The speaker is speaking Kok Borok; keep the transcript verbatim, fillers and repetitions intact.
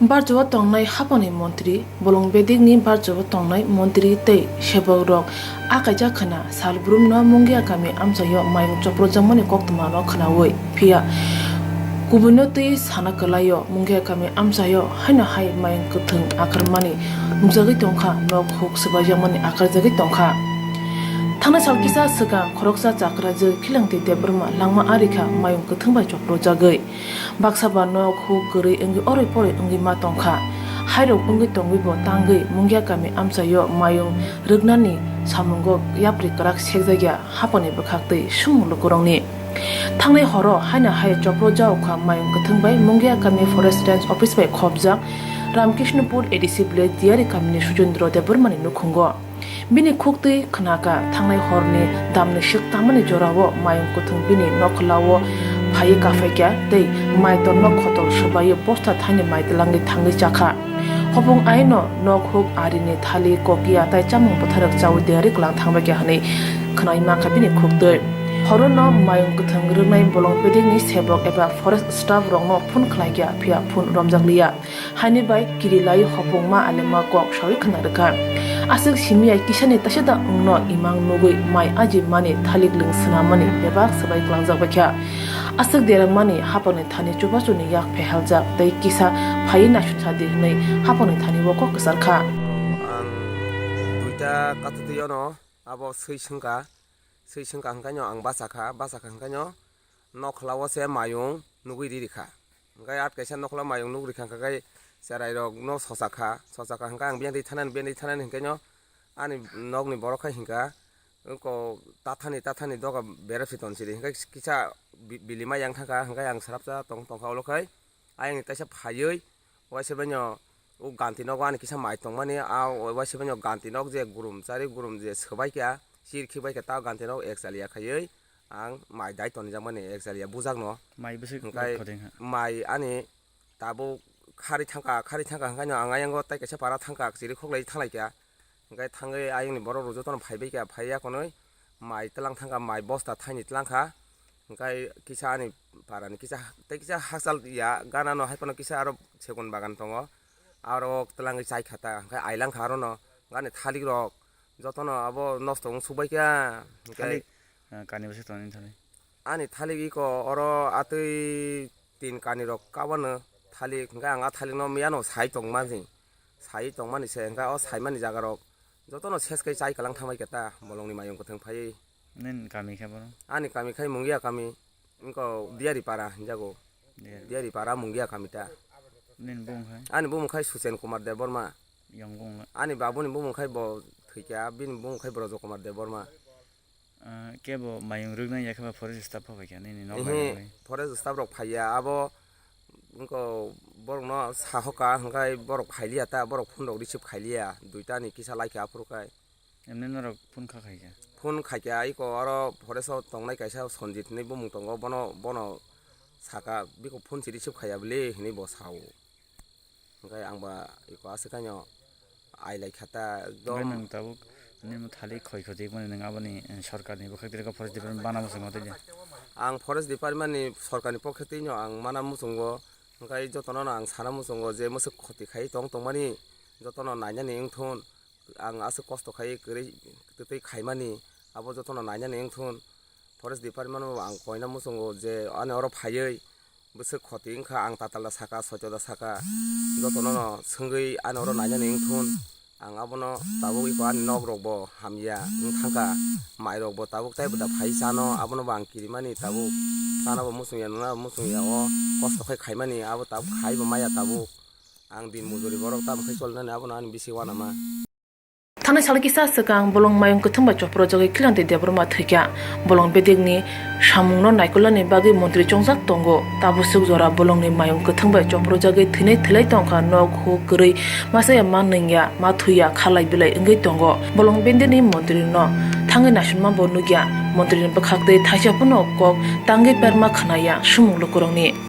Barjao tongnai hapani montri, bolong bedekni barjao tongnai montri tei sebokrok a kaijak khna sal brumno Mungia kami amchaio mayung choprojakmani koktwmano khnaui. Phiya kubunno twi sana kwlaio, Mungia kami amchaio haino hai mayung kwthwng akarmani nukjagwi tongkha, nok huk swbaijakmani akarjagwi tongkha. Thangnai sal kisa swkang khoroksa chakrajwk Khilangtwi Debbarma langma arikha mayung kwthwng bai choprojagwi. Baksa ba nok huk kwrwi wngwi oroi poroi wngwi ma tongkha. Hairok wngwi tongwi bo tangwi Mungia kami amchaio mayung rwknani samungo yapri kwrak sekjakya haponi bwkhaktwi sumung lukurokni. Thangnai horo haino hai chopro jaokha mayung kwthwng bai Mungia kami Forest Range Office bai khopjak Ramkrishnopur A D C village Diari kamini Sujendra Debbarmani nukhungo. Bini khuktwi khnakha, thangnai horni damni swk tamani jorao mayung kwthwng bini nokhlao phaiwi kaphaikha tei mai torno khotol swbaiwi bosta thaini mai twlangwi thangwi chakha. Hopung aino nok huk arini thali kokiya tai chamung bwtharok chaui Diari kwlang thangbaikha hwnwi khnaui mankha bini khuktwi. Horono mayung kwthwng rwnai bolong bedekni sebok eba forest staff rokno phone khlaikha, phiya phone romjakliya. Haini bai kirilai hopung ma alema kok saui khna rwkha. Aswk simi ya kisani taisa da wngno imang nugui mai aji mani thalik lwng swnamani bebak swbai klangjak baikha. Aswk dera mani hapangni thani chubachuni yak phehaljak tei kisa phaiwi naisuksa di hwnwi hapangni thani o kok kwcharkha. Ang duita katutwi ono abo swi swngkha, swi swngkha hwnkhe no ang bachakha, bachakha hwnkhe no nokhlao se mayung nugui ri rikha. Hwnkhe at kaisa nokla mayung nuk rikha hwnkhe cherai rok no sochakha, sochakha hwnkhe ang biyang ri thanani, biyang ri thanani hwnkhe no ani nokni borok khai hwnkha, wngko tathani, tathani doga berep si tonsiri hwnkhe kisa bi-, bili ma yang thangkha, hwnkhe ang swrapsa tong, tongkha ulo khai ayang ni taisa phaiwi waisa baino o ganti nogo ani kisa mai tongmani, a waisa baino ganti nok je gurum chari gurum je swbai kha, chir khibai kha, ta ganti nok ek chaliya khaiwi ang mai dai tonjak mani ek chaliya bujak no. Mai bwswk hwnkhe khodeng ha. Mai ani tabuk khari thangkha, khari thangkha hwnkhe no ang ayang o tai kaisa para thangkha, chiri khoklai thanglai kha. Hwnkhe thangwi ayangni borok rok jotono phaibai kha, phaiya konwi mai twlang thangkha, mai bosta thaini twlang kha. Hwnkhe kisa ani parani kisa tei kisa hakchal ya gana no hai phano kisa aro segon bagan tongo, aro twlangwi chai kha ta, hwnkhe ailang kha aro no gani thalik rok jotono abo nosto wng suk bai kha. Hwnkhe thalik, ah, kani bwswk tongo nini thalik? Ani thalik iko oro atwi tin kani rok kabano thalik, hwnkhe ang a thalik no miyano sai tongmani, sai tongmani se hwnkhe o saimani jaga rok jotono ses kai chai kalang thangbai khe ta bolongni mayung kwthwng phaiwi. Nini kami khe bono? Ani kami khai Mungia kami, wngkha Diari para hinjago. Diari. Diari para Mungia kami ta. Nini bumung khai? Ani bumung khai Suchen Kumar Debbarma. Yang bumung la? Ani babuni bumung khai bo thwikha, bini bumung khai Brojo Kumar Debbarma. Ah, kebo mayung rwknai ya khe ba forest staff phai kha nini nok bai? Ehe, forest staff rok phaiya, abo wngkha borokno sahoka hwnkhe borok phailiya ta, borok phone rok receive khailiya, duita ni kisa laikha aphuru khai. Emni norok phone kha khaikha? Phone khaikha, iko oro forest o tongnai kaisa Sanjit hinwi bumung tongo, bono, bono saka, biko phone si receive khaiya bwle hinwi bo sao. Hwnkhe ang ba iko aswk khaino ai lai kha ta ekdom. Hwnkhe nwng tabuk nini thalik khoi khoti mani nwng aboni, eh, sorkarni bwkhak twi forest department bana muchungo tei de? Ang forest department ni sorkarni pokhe twino ang mana muchungo, hwnkhe jotono no ang sana muchungo je mwswk khoti khai tong tongmani jotono nainani wngthun. Ang aswk kosto khai kwrwi twtwi khaimani, abo jotono nainani wngthun. Forest department bo ang koina muchungo je ani oro phaiwi bwswk khoti wngkha, ang tatal da saka, soito da saka, jotono no swngwi ani oro nainani wngthun. Ang abono tabuk iko ani nok rok bo hamya wng thangkha, mai rok bo tabuk tei bwda phai chano, abono bo ang kirimani tabuk chana bo muchungya, nuna bo muchungya, o kosto khai khaimani abo tabuk khai bo maya tabuk. Ang din mujuri borok tamo khe cholinani abono ani bisi uanama. Thangnai sal kisa swkang bolong mayung kwthwng bai choprojagwi Khilangtwi Debbarma thwikha. Bolong bedekni samungno naikolnani bagwi montri chongjak tongo. Tabuk swk jora bolongni mayung kwthwng bai choprojagwi thwinai thwilai tongkha, nok huk kwrwi masa ya ma nwngya, ma thwiya, khalai bilai wngwi tongo. Bolong bedekni montrino thangwi naisukma bo nukya. Montrini bwkhaktwi thaisa phano kok tangwi perma khwnaya sumung lukurokni.